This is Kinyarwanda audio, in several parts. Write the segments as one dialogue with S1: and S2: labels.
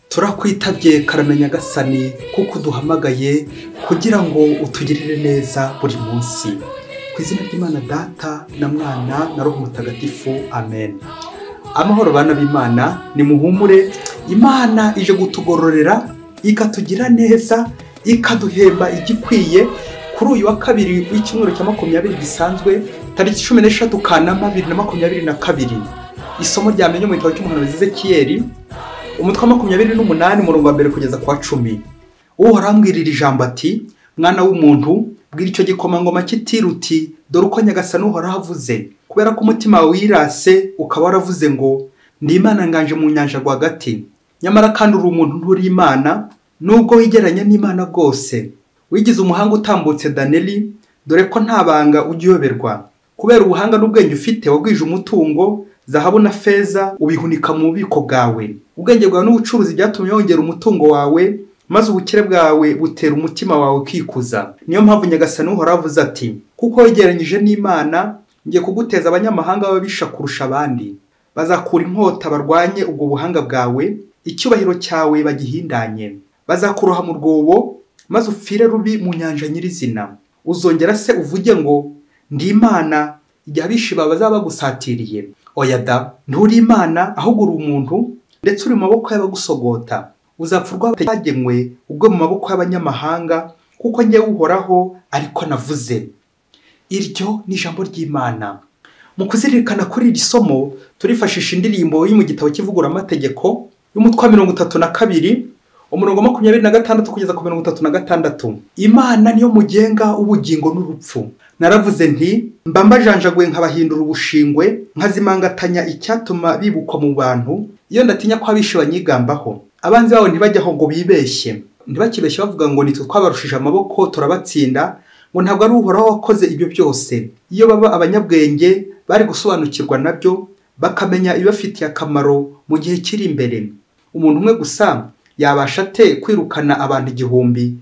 S1: Turakwitabye karame Nyagasani kuko uduhamagaye kugira ngo utugirire neza buri munsi. Ku izina ry'Imana Data na Mwana na Roho Mutagatifu, amen. Amahoro bana b'Imana, nimuhumure. Imana ije gutugororera ikatugira neza ikaduhemba igikwiye. Kuri uyu wa kabiri w'icyumweru cya 20 gisanzwe, tariki 13 Kanama 2022, isomo ryamenye mu gitabo cy'umuhanuzi Ezekiyeli umutwe wa 28 umurongo wa mbere kugeza kwa 10. Uhoraho ambwirira ijambo ati: mwana w'umuntu, bwira icyo gikomangoma cy'Itiruti, dore uko Nyagasani Uhoraho avuze, kubera ko umutima wirase ukaba waravuze ngo ndi Imana nganje mu nyanja rwagati, nyamara kandi uri umuntu nturi Imana, nubwo wigeranya n'Imana bwose. Wigize umuhanga utambutse Daneli, dore ko nta banga ujya uyoberwa. Kubera ubuhanga n'ubwenge ufite wagwije umutungo, zahabu na feza ubihunika mu bubiko bwawe. Ubwenge bwawe n'ubucuruzi byatumye wongera umutungo wawe, maze ubukire bwawe butera umutima wawe kwikuza. Niyo mpamvu Nyagasani Uhoraho avuze ati: kuko wegeranyije n'Imana, ngiye kuguteza abanyamahanga b'ababisha kurusha abandi. Bazakura inkota barwanye ubwo buhanga bwawe, icyubahiro cyawe bagihindanye. Bazakuroha mu rwobo, maze upfire rubi mu nyanja nyirizina. Uzongera se uvuge ngo ndi Imana, igihe abishi bawe bazaba bagusatiriye? Oya da, nturi Imana, ahubwo uri umuntu, ndetse uri mu maboko y'abagusogota. Uzapfa urw'abagenwe ubwo mu maboko y'abanyamahanga, kuko njye Uhoraho ariko navuze. Iryo ni ijambo ry'Imana. Mu kuzirikana kuri iri somo, turifashisha indirimbo yo mu gitabo cy'ivuguramategeko y'umutwe wa 32 umurongo 26 kugeza ku 36. Imana niyo mugenga w'ubugingo n'urupfu. Naravuze nti: mba mbajanjaguye nkabahindura ubushingwe, nkazimangatanya icyatuma bibukwa mu bantu, iyo ndatinya ko abishe banyigambaho. Abanzi babo ntibajyaho ngo bibeshye, ntibakibeshye bavuga ngo nitwe twabarushije amaboko turabatsinda, ngo ntabwo ari Uhoraho wakoze ibyo byose. Iyo baba abanyabwenge bari gusobanukirwa nabyo, bakamenya ibibafitiye akamaro mu gihe kiri imbere. Umuntu umwe gusa yabasha ate kwirukana abantu 1000?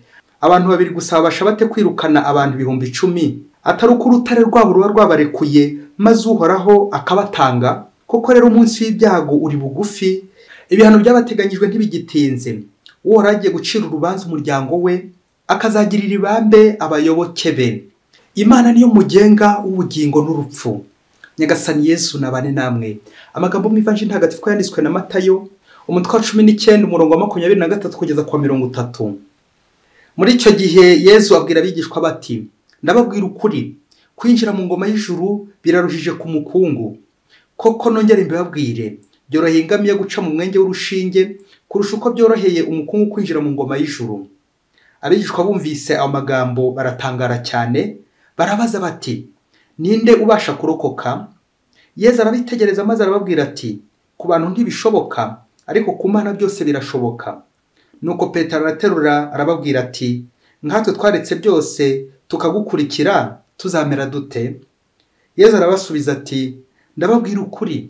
S1: Abantu babiri gusa babasha bate kwirukana abantu 10,000? Atari uko urutare rwabo ruba rwabarekuye, maze Uhoraho akabatanga. Koko rero umunsi w'ibyago uri bugufi, ibihano byabateganyijwe ntibigitinze. Uhoraho agiye gucira urubanza umuryango we, akazagirira ibambe abayoboke be. Imana niyo mugenga w'ubugingo n'urupfu. Nyagasani Yesu nabane namwe. Amagambo mu Ivanjiri Ntagatifu yanditswe na Matayo umutwe wa 19 umurongo wa 23 kugeza kwa 30. Muri icyo gihe Yesu abwira abigishwa bati: ndababwira ukuri, kwinjira mu ngoma y'ijuru biraruhije ku mukungu. Koko nongere mbibabwire, byoroheye ingamiya guca mu mwenge w'urushinge kurusha uko byoroheye umukungu kwinjira mu ngoma y'ijuru. Abigishwa bumvise ayo magambo baratangara cyane, barabaza bati: ninde ubasha kurokoka? Yesu arabitegereza maze arababwira ati: ku bantu ntibishoboka, ariko ku Mana byose birashoboka. Nuko Petero araterura arababwira ati: nkatwe twaretse byose tukagukurikira, tuzamera dute? Yesu arabasubiza ati: ndababwira ukuri,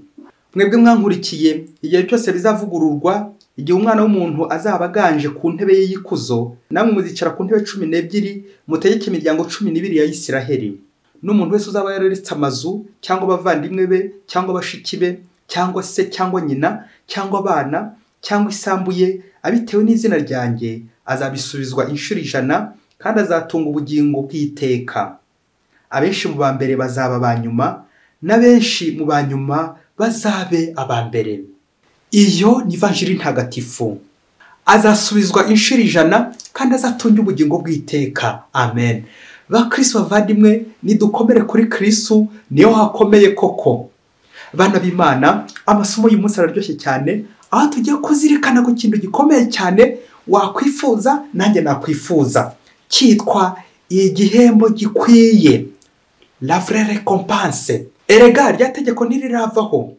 S1: mwebwe mwankurikiye, igihe cyose bizavugururwa, igihe umwana w'umuntu azaba aganje ku ntebe ye y'ikuzo, namwe muzicara ku ntebe 12, mutegeke imiryango 12 ya Isiraheli. N'umuntu wese uzaba yararetse amazu, cyangwa abavandimwe be, cyangwa bashiki be, cyangwa se cyangwa nyina, cyangwa abana, cyangwa isambu ye, abitewe n'izina ryanjye, azabisubizwa inshuro 100, kandi azatunga ubugingo bw'iteka. Abenshi mu ba mbere bazaba aba nyuma, n'abenshi mu ba nyuma bazabe aba mbere. Iyo ni Ivanjiri Ntagatifu. Azasubizwa inshuro 100 kandi azatunga ubugingo bw'iteka. Amen. Bakristo bavandimwe, nidukomere kuri Kristo, niyo hakomeye koko. Bana b'Imana, amasomo y'umunsi araryoshye cyane, aho tugiye kuzirikana ku kintu gikomeye cyane wakwifuza nanjye nakwifuza, cyitwa igihembo gikwiye, la vraie récompense. Erega rya tegeko ntiriravaho.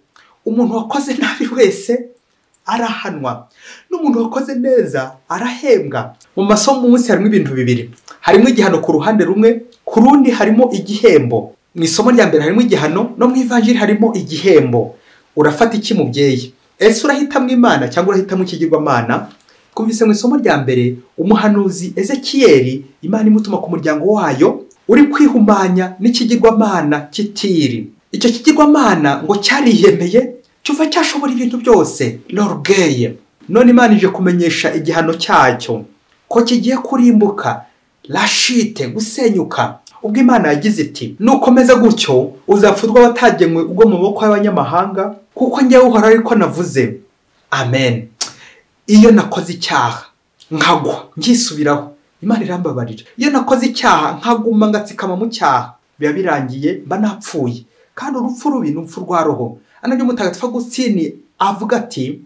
S1: Umuntu wakoze nabi wese arahanwa, n'umuntu wakoze neza arahembwa. Mu masomo umunsi harimo ibintu bibiri, harimo igihano ku ruhande rumwe, ku rundi harimo igihembo. Mu isomo rya mbere harimo igihano, no mu Ivanjiri harimo igihembo. Urafata iki mubyeyi? Ese urahitamo Imana cyangwa urahitamo ikigirwamana? Twumvise mu isomo rya mbere umuhanuzi Ezekiyeli, Imana imutuma ku muryango wayo uri kwihumanya n'ikigirwamana cy'Itiri. Icyo kigirwamana ngo cyariyemeye, cyuva cyashobora ibintu byose, l'orgueil. None Imana ije kumenyesha igihano cyacyo ko kigiye kurimbuka, lashite, gusenyuka. Ubwo Imana yagize iti nukomeza gutyo uzapfurwa watagenwe ubwo mu maboko y'abanyamahanga, kuko njyewe Uhoraho ariko navuze. Amen. Iyo nakoze icyaha nkagwa ngisubiraho, Imana irambabarira. Iyo nakoze icyaha nkaguma ngatsikama mu cyaha, biba birangiye mba napfuye. Kandi urupfu rubi ni urupfu rwa roho. Anabyo Mutagatifu Agustini avuga ati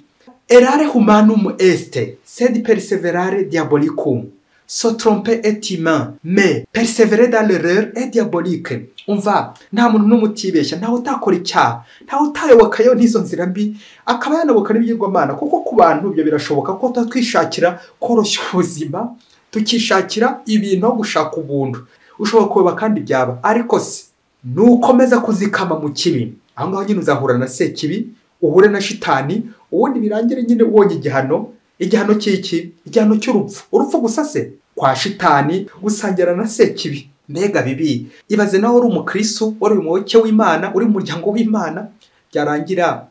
S1: errare humanum est sed perseverare diabolicum, se tromper est humain mais persévérer dans l'erreur est diabolique. Umva, nta muntu n'umwe utibeshya, ntawe utakora icyaha, ntawe utayobokayo n'izo nzira mbi, akaba yanaboka n'ibigirwamana. Kuko ku bantu ibyo birashoboka ko tuba twishakira koroshya ubuzima, tukishakira ibintu aho gushaka ubuntu. Ushobora kuyoba kandi byaba, ariko se nukomeza kuzikama mu kibi, aho ngaho nyine uzahura na sekibi, uhure na shitani, ubundi birangire nyine ubonye igihano. Igihano cy'iki? Igihano cy'urupfu. Urupfu gusa se kwa shitani, gusangira na sekibi. Mbega bibi! Ibaze nawe uri umukristo, wari umuyoboke w'Imana, uri mu muryango w'Imana, byarangira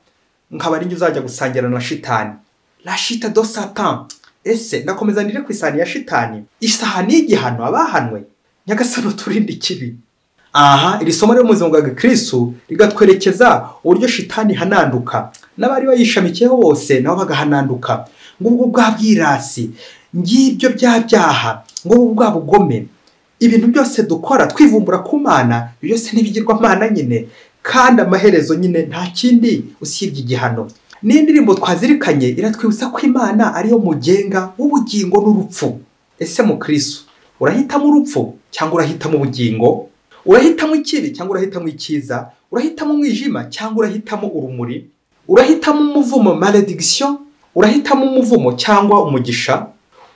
S1: nkaba ari njye uzajya gusangira na shitani. La chute de Satan. Ese ndakomeza ndire ku isahani ya shitani, isahani y'igihano abahanwe? Nyagasani uturinde ikibi. Aha iri somo ryo mu buzima bwa gikristo rigatwerekeza uburyo shitani ihananduka, n'abari bayishamikiyeho bose nabo bagahananduka. Ngubwo bwa bwirasi, ngibyo bya byaha, ngubwo bwa bugome, ibintu byose dukora twivumbura ku Mana, byose n'ibigirwamana nyine, kandi amaherezo nyine nta kindi usibye igihano. N'indirimbo twazirikanye iratwibutsa ko Imana ariyo mugenga w'ubugingo n'urupfu. Ese mukristo, urahitamo urupfu cyangwa urahitamo ubugingo? Urahitamo ikibi cyangwa urahitamo icyiza? Urahitamo umwijima cyangwa urahitamo urumuri? Urahitamo umuvumo, malediction? Urahitamo umuvumo cyangwa umugisha?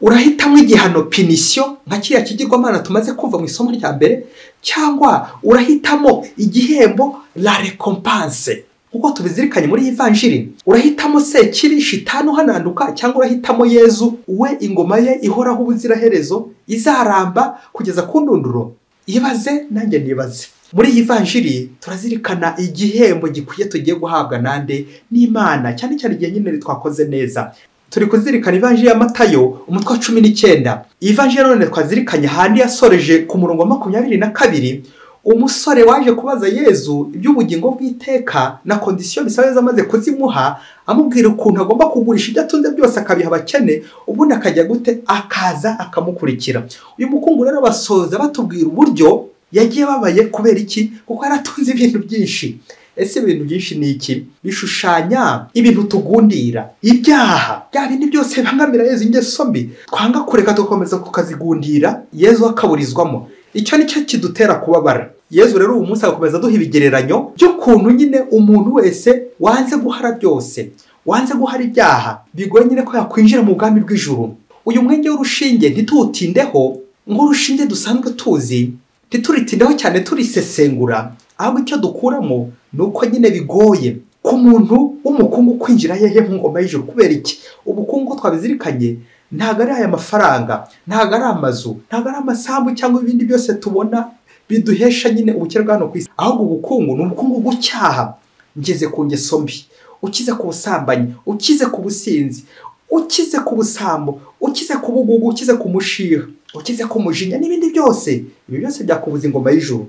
S1: Urahitamo igihano, punition, nka kiriya kigirwamana tumaze kumva mu isomo rya mbere, cyangwa urahitamo igihembo, la recompense, nkuko tubizirikanye muri Ivanjiri? Urahitamo sekibi, shitani uhananduka, cyangwa urahitamo Yezu, we ingoma ye ihoraho ubuziraherezo, izaramba kugeza ku ndunduro? Ibaze nanjye nibaze. Muri iyi Ivanjiri turazirikana igihembo gikwiye tugiye guhabwa nande? N'Imana, cyane cyane igihe nyine twakoze neza. Turi kuzirikana Ivanjiri ya Matayo umutwe wa 19. Ivanjiri none twazirikanye handi yasoreje ku murongo wa 22, umusore waje kubaza Yezu iby'ubugingo bw'iteka na condition bisaba Yezu amaze kuzimuha, amubwira ukuntu agomba kugurisha ibyo atunze byose akabiha abakene, ubundi akajya gute? Akaza akamukurikira. Uyu mukungu rero basoza batubwira uburyo yagiye babaye kubera iki? Kuko yaratunze ibintu byinshi. Ese ibintu byinshi ni iki? Bishushanya ibintu tugundira, ibyaha, bya bindi byose bibangamira Yezu, ingeso mbi twanga kureka tugakomeza tukazigundira, Yezu akaburizwamo. Icyo nicyo kidutera kubabara. Yezu rero uyu munsi agakomeza aduha ibigereranyo by'ukuntu nyine umuntu wese wanze guhara byose, wanze guhara ibyaha, bigoye nyine ko yakwinjira mu bwami bw'ijuru. Uyu mwenge w'urushinge ntituwutindeho nk'urushinge dusanzwe tuzi, ntituritindeho cyane turisesengura, ahubwo icyo dukuramo ni uko nyine bigoye ku muntu w'umukungu kwinjira hehe mu ngoma y'ijuru. Kubera iki? Ubukungu twabizirikanye ntabwo ari aya mafaranga, ntabwo ari amazu, ntabwo ari amasambu cyangwa ibindi byose tubona biduhesha nyine ubukire bwa hano ku isi, ahubwo ubukungu ni ubukungu bw'icyaha. Ngeze ku ngeso mbi, ukize ku busambanyi, ukize ku businzi, ukize ku busambo, ukize ku bugugu, ukize ku mushiha, ukize ku mujinya n'ibindi byose. Ibi byose byakubuza ingoma y'ijuru.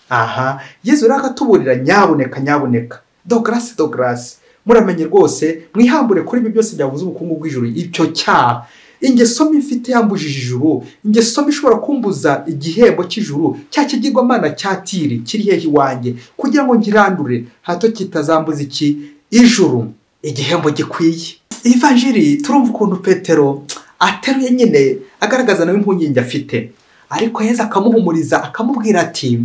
S1: Aha Yezu rero akatuburira, nyabuneka nyabuneka, do grace do grace, muramenye rwose mwihambure kuri ibi byose byabuza ubukungu bw'ijuru. Icyo cyaha, ingeso mbi mfite yambujije ijuru, ingeso mbi ishobora kumbuza igihembo cy'ijuru, cya kigirwamana cya Tiri kiri hehe iwanjye, kugira ngo ngirandure hato kitazambuza iki ijuru, igihembo gikwiye. Ivanjiri turumva ukuntu Petero ateruye nyine agaragaza nawe impungenge afite, ariko Yezu akamuhumuriza akamubwira ati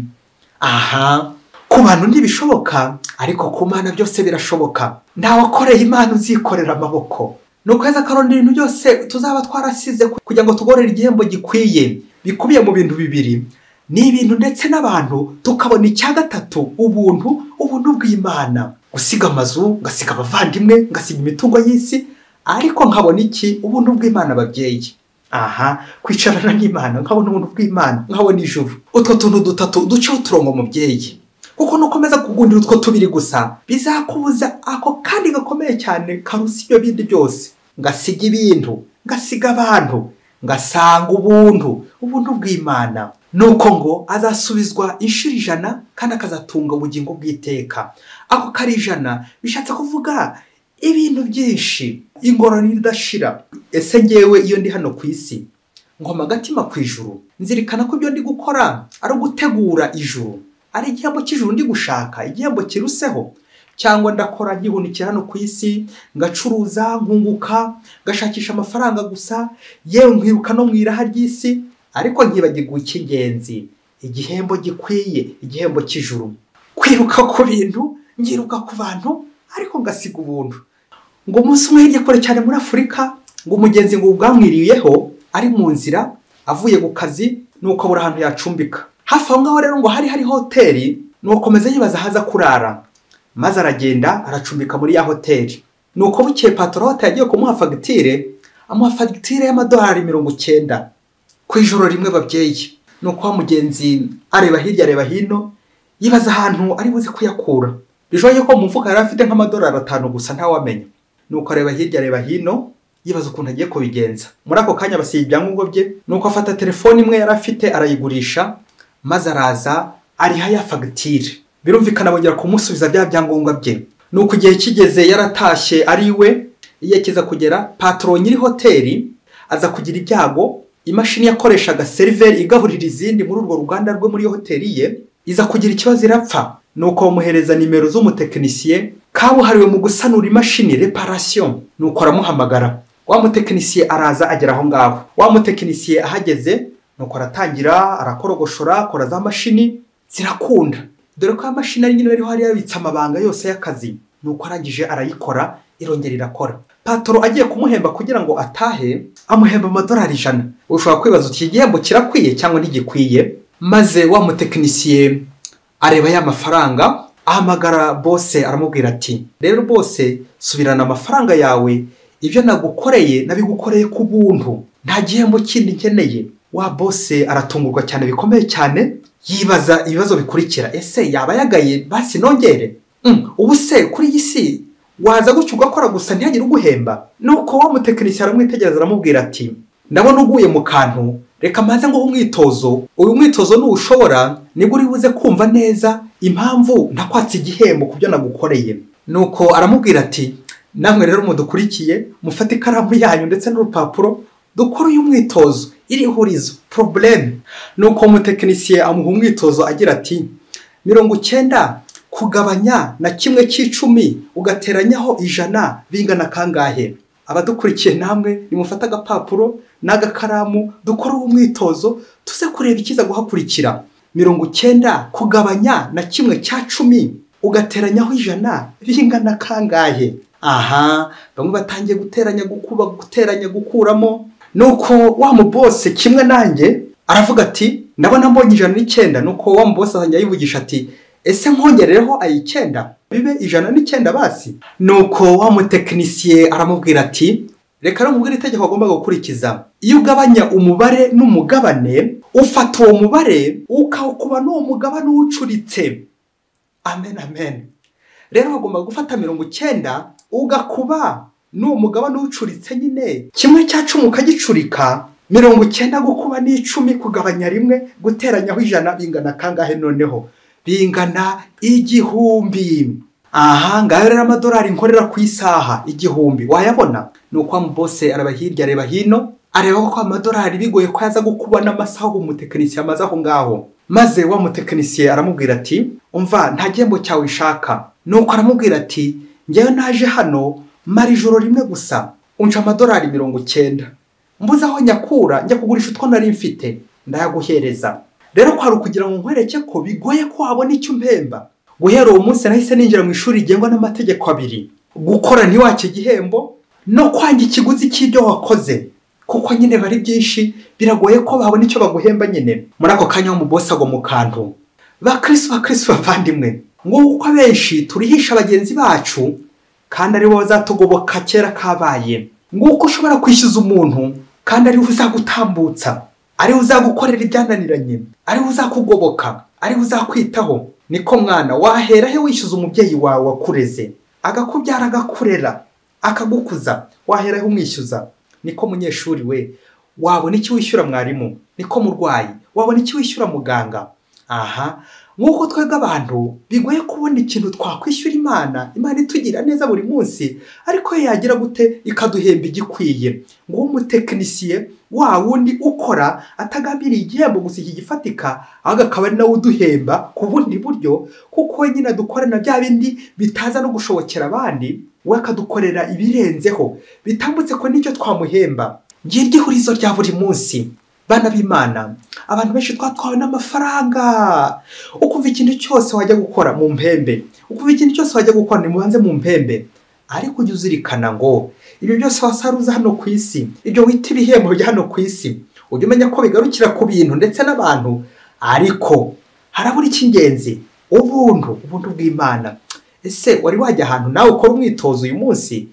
S1: aha, ku bantu ntibishoboka, ariko ku Mana byose birashoboka. Ntawakoreye Imana uzikorera amaboko. Nuko Yezu akarondera ibintu byose tuzaba twarasize kugira ngo tugorere igihembo gikwiye, bikubiye mu bintu bibiri, ni ibintu ndetse n'abantu, tukabona icya gatatu, ubuntu, ubuntu bw'Imana. Gusiga amazu, ngasiga abavandimwe, ngasiga imitungo y'isi, ariko nkabona iki? Ubuntu bw'Imana ababyeyi. Aha, kwicarana n'Imana, nkabona ubuntu bw'Imana, nkabona ijuru. Utwo tuntu dutatu duceho uturongo mubyeyi, kuko nukomeza kugundira utwo tubiri gusa bizakubuza ako kandi gakomeye cyane karusa ibyo bindi byose. ngasiga ibintu, ngasiga abantu, ngasanga ubuntu, ubuntu bw'Imana. Nuko ngo azasubizwa inshuro 100 kandi akazatunga ubugingo bw'iteka. Ako kari 100 bishatse kuvuga ibintu byinshi, ingorane idashira. Ese ngewe iyo ndi hano ku isi ngoma agatima ku ijuru, nzirikana ko ibyo ndi gukora ari ugutegura ijuru, ari igihembo cy'ijuru ndi gushaka, igihembo kiruseho, cyangwa ndakora ngihunikira hano ku isi, ngacuruza, nkunguka, ngashakisha amafaranga gusa, yewe nkiruka no mu iraha ry'isi, ariko nkibagirwa icy'ingenzi, igihembo gikwiye, igihembo cy'ijuru. Kwiruka ku bintu, ngiruka ku bantu, ariko ngasiga ubuntu. Ngo umunsi umwe hirya kure cyane muri Afurika, ngo umugenzi ngo ubwamwiriyeho ari mu nzira avuye ku kazi, nuko abura ahantu yacumbika. Hafi aho ngaho rero ngo hari hoteli, nuko komeza yibaza haza kurara, maze aragenda aracumbika muri ya hoteli. Nuko bukeye patron hoteli yagiye kumuha fagitire, amuha fagitire y'amadolari 90 ku ijoro rimwe babyeyi. Nuko wa mugenzi areba hirya areba hino, yibaza ahantu ari buze kuyakura. Bishoboye ko mu mufuka yari afite nk'amadolari 5 gusa ntawamenya. Nuko areba hirya areba hino, yibaza ukuntu agiye kubigenza. Muri ako kanya basiye ibyangombwa bye, nuko afata telefone imwe yari afite arayigurisha, maze araza ariha ya fagitire. Birumvikana bongera kumusubiza bya byangombwa bye. Nuko igihe kigeze yaratashye ari iwe, igihe kiza kugera patron nyiri hoteli aza kugira ibyago, imashini yakoreshaga server igaburira izindi muri urwo ruganda rwe muri hoteli ye iza kugira ikibazo irapfa. Nuko bamuhereza nimero z'umutekinisiye kabuhariwe mu gusanura imashini, reparation. Nuko aramuhamagara, wa mutekinisiye araza agera aho ngaho. Wa mutekinisiye ahageze, nuko aratangira arakorogoshora, akora za mashini zirakunda, dore ko amashini ari nyine ariho hari yabitse amabanga yose y'akazi. Nuko arangije arayikora, irongera irakora. Patro agiye kumuhemba kugira ngo atahe, amuhemba amadolari 100. Ushobora kwibaza uti igihembo kirakwiye cyangwa ntigikwiye? Maze wa mutekinisiye areba ya mafaranga, ahamagara bose aramubwira ati rero bose subirana amafaranga yawe, ibyo nagukoreye nabigukoreye ku buntu, nta gihembo kindi nkeneye. Wa bose aratungurwa cyane bikomeye cyane, yibaza ibibazo bikurikira: ese yaba yagaye basi nongere? Ubu se kuri iyi si waza gutyo ugakora gusa ntihagire uguhemba? Nuko wa mutekinisiye aramwitegereza aramubwira ati ndabona uguye mu kantu, reka maze ngo umwitozo, uyu mwitozo nushobora nibwo uri buze kumva neza impamvu ntakwatse igihembo kubyo nagukoreye. Nuko aramubwira ati namwe rero mudukurikiye mufate ikaramu yanyu ndetse n'urupapuro dukore uyu mwitozo, iri hurizo problème. Nuko umutekinisiye amuha umwitozo agira ati 90 kugabanya na 1/10 ugateranyaho 100 bingana kangahe? Abadukurikiye namwe nimufate agapapuro n'agakaramu dukore uwo mwitozo tuze kureba ikiza guhakurikira. 90 kugabanya na 1/10 ugateranyaho 100 bingana kangahe? Aha bamwe batangiye guteranya, gukuba, guteranya, gukuramo. Nuko wa mubose kimwe nanjye aravuga ati ndabona mbonye 109. Nuko wa mubose azajya yivugisha ati ese nkongerereho ay'9 bibe 109 basi? Nuko wa mutekinisiye aramubwira ati reka namubwire itegeko agomba gukurikiza. Iyo ugabanya umubare n'umugabane, ufata uwo mubare ukawukuba n'uwo mugabane uwucuritse. Amen, amen. Rero bagomba gufata 90 ugakuba n'uwo mugabane uwucuritse nyine, 1/10 ukagicurika, 90 gukuba n'10 kugabanya 1 guteranyaho 100 bingana kangahe? Noneho bingana 1000. Aha ngaho rero amadolari nkorera ku isaha 1000 wayabona. Nuko bose araba hirya areba hino, areba ko amadolari bigoye ko yaza gukuba n'amasaha umutekinisiye amaze aho ngaho. Maze wa mutekinisiye aramubwira ati umva nta gihembo cyawe nshaka. Nuko aramubwira ati njyewe naje hano mara ijoro rimwe gusa unca amadolari 90, mbuze aho nyakura njya kugurisha utwo nari mfite ndayaguhereza. Rero kwari ukugira ngo nkwereke ko bigoye ko wabona icyo umpemba. Guhera uwo munsi nahise ninjira mu ishuri rigengwa n'amategeko 2: gukora ntiwake igihembo no kwanga ikiguzi cy'ibyo wakoze, kuko nyine bari byinshi biragoye ko babona icyo baguhemba nyine. Muri ako kanya umubose agwa mu kantu. Bakristo bavandimwe, ngo uko abenshi turihisha bagenzi bacu kandi ari bo bazatugoboka kera kabaye. Nguko ushobora kwishyuza umuntu kandi ari we uzagutambutsa, ari we uzagukorera ibyananiranye, ari we uzakugoboka, ari we uzakwitaho. Niko mwana wahera he wishyuza umubyeyi wawe wakureze, agakubyara agakurera, akagukuza, waheraho umwishyuza. Niko munyeshuri we, wabona iki wishyura mwarimu? Niko murwayi, wabona iki wishyura muganga? Aha, nk'uko twebwe abantu bigoye kubona ikintu twakwishyura Imana, Imana itugira neza buri munsi, ariko yagira gute ikaduhemba igikwiye. Ngo umutekinisiye wa wundi ukora atagambiriye igihembo gusa iki gifatika, ahubwo akaba ari nawe uduhemba ku bundi buryo, kuko we nyine adukorana bya bindi bitaza no gushobokera abandi, we akadukorera ibirenzeho bitambutse ko nicyo twamuhemba. Ngiryo ihurizo rya buri munsi. Bana b'Imana, abantu benshi twatwawe n'amafaranga. Ukumva ikintu cyose wajya gukora mu mpembe, ukumva ikintu cyose wajya gukora nimubanze mu mpembe. Ariko ujye uzirikana ngo ibyo byose wasaruza hano ku isi, ibyo wita ibihembo bya hano ku isi, ujye umenya ko bigarukira ku bintu ndetse n'abantu, ariko harabura icy'ingenzi, ubuntu, ubuntu bw'Imana. Ese wari wajya ahantu nawe ukora umwitozo uyu munsi,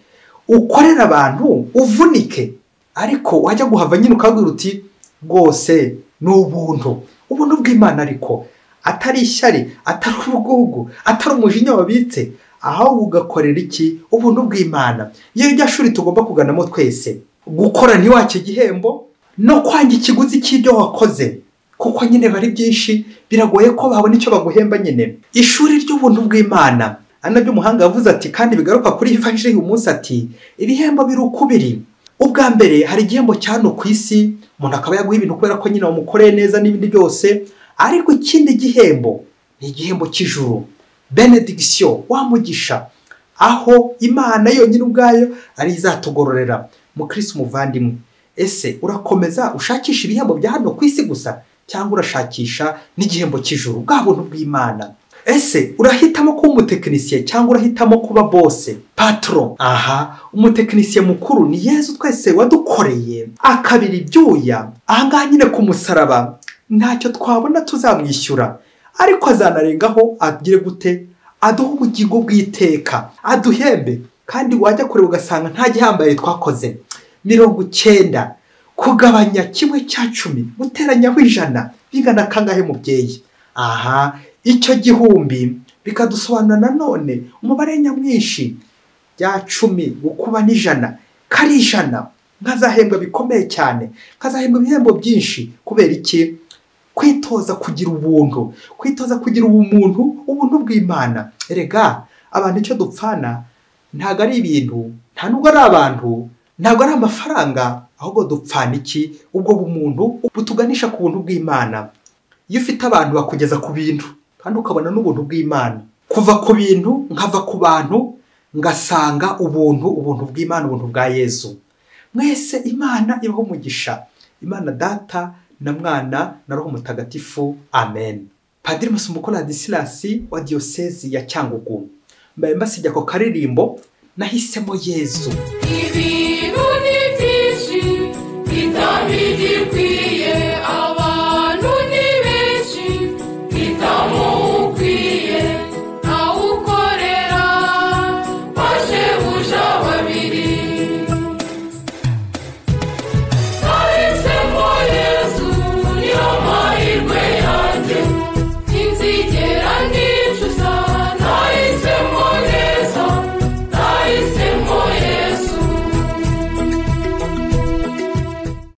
S1: ukorera abantu uvunike, ariko wajya guhava nyine ukabwira uti rwose ni ubuntu, ubuntu bw'Imana, ariko atari ishyari, atari ubugugu, atari umujinya wabitse, aho ugakorera iki? Ubuntu bw'Imana. Iyo iryo shuri tugomba kuganamo twese, gukora ntiwake igihembo no kwanga ikiguzi cy'ibyo wakoze, kuko nyine bari byinshi, biragoye ko babona icyo baguhemba nyine. Ishuri ry'ubuntu bw'Imana, ari nabyo umuhanga yavuze ati, kandi bigaruka kuri ivanjiri uyu munsi ati, ibihembo biri ukubiri. Ubwa mbere hari igihembo cyano ku isi, umuntu akaba yaguha ibintu kubera ko nyine wamukoreye neza n'ibindi byose, ariko ikindi gihembo ni igihembo cy'ijuru, benediction, wa mugisha, aho Imana yonyine ubwayo ari izatugororera. Mukristo muvandimwe, ese urakomeza ushakisha ibihembo bya hano ku isi gusa, cyangwa urashakisha n'igihembo cy'ijuru, bwa buntu bw'Imana? Ese urahitamo kuba umutekinisiye cyangwa urahitamo kuba bose, patron? Aha, umutekinisiye mukuru ni Yezu twese wadukoreye akabira ibyuya. Aha ngaha nyine ku musaraba ntacyo twabona tuzamwishyura, ariko azanarengaho agire gute? Aduhe ubugingo bw'iteka, aduhembe. Kandi wajya kureba ugasanga nta gihambaye twakoze. 90 kugabanya 1/10 guteranyaho 100 bingana kangahe mubyeyi? Aha, icyo gihumbi bikadusobanura nanone umubare nyamwinshi bya 10 gukuba n'ijana, kari 100, nkazahembwa bikomeye cyane, nkazahembwa ibihembo byinshi. Kubera iki? Kwitoza kugira ubuntu, kwitoza kugira ubumuntu, ubuntu bw'Imana. Erega abantu icyo dupfana ntago ari ibintu, nta nubwo ari abantu, ntago ari amafaranga, ahubwo dupfana iki? Ubwo bumuntu butuganisha ku buntu bw'Imana. Iyo ufite abantu bakugeza ku bintu kandi ukabona n'ubuntu bw'Imana, kuva ku bintu nkava ku bantu ngasanga ubuntu, ubuntu bw'Imana, ubuntu bwa Yezu. Mwese Imana ibahe umugisha. Imana Data na Mwana na Roho Mutagatifu. Amen. Padiri Masumbuko Ladislas wa Diyosezi ya Cyangugu. Mbaye mbasijya ko karirimbo nahisemo Yezu.
S2: Ibintu ni byinshi bitabigirwa.